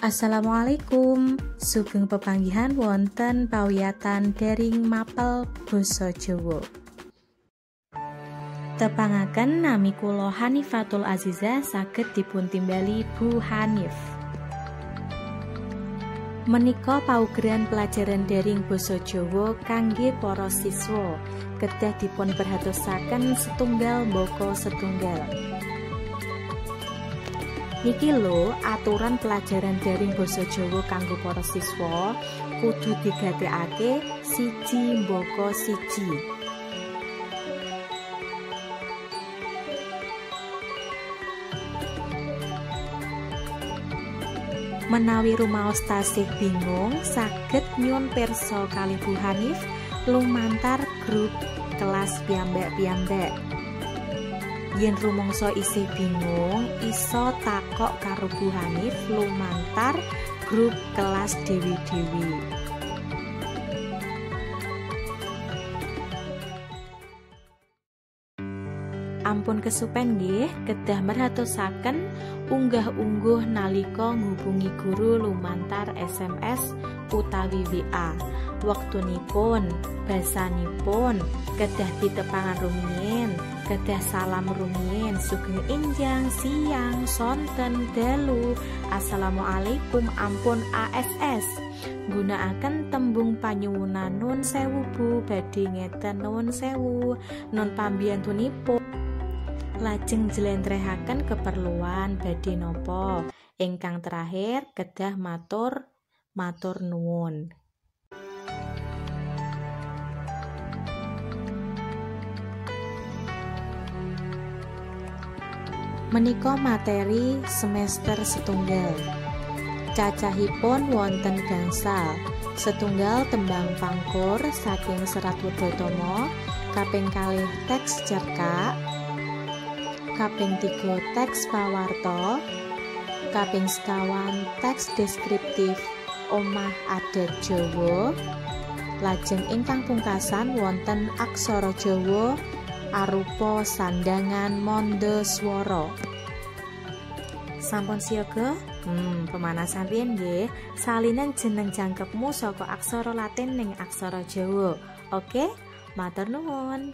Assalamualaikum, sugeng pepanggihan wonten pawiyatan daring mapel basa Jawa. Tepangaken nami kula Hanifatul Azizah saged dipuntimbali Bu Hanif. Menika paugeran pelajaran daring basa Jawa kangge para siswa, kedah dipun perhatosaken setunggal mbaka setunggal. Niki lho aturan pelajaran daring basa Jawa kanggo para siswa kudu digatekake siji mbaka siji. Menawi rumaos tasih bingung, saged nyuwun pirsa kalih Bu Hanif lumantar grup kelas piyambak-piyambak. Yen rumangsa isih bingung, iso takok karo Bu Hanif lumantar grup kelas dewi-dewi. Ampun kesupen nggih, kedah merhatosaken unggah-ungguh nalika ngubungi guru lumantar SMS utawi WA. Wektunipun, basanipun kedah ditepangan rumiyin, kedah salam rumiyin, sugeng enjang, siang, sonten, dalu, assalamualaikum, ampun ASS. Gunakaken tembung panyuwunan nun sewu Bu, badhe ngeten nun sewu, nun pambiyantunipun. Lajeng njlentrehaken keperluan badhe napa. Ingkang terakhir kedah matur matur nuwun. Menika materi semester setunggal. Cacahipun wonten gangsal. Setunggal tembang pangkur saking Serat Wedhatama, kaping kalih teks cerkak, kaping 3 teks pawarta, kaping sekawan teks deskriptif omah adat Jawa, lajeng ingkang pungkasan wonten aksara Jawa arupa sandhangan mandha swara. Sampun siaga? Pemanasan riyen nggih. Salinan jeneng jangkepmu saka aksara Latin ning aksara Jawa. Oke, matur nuwun.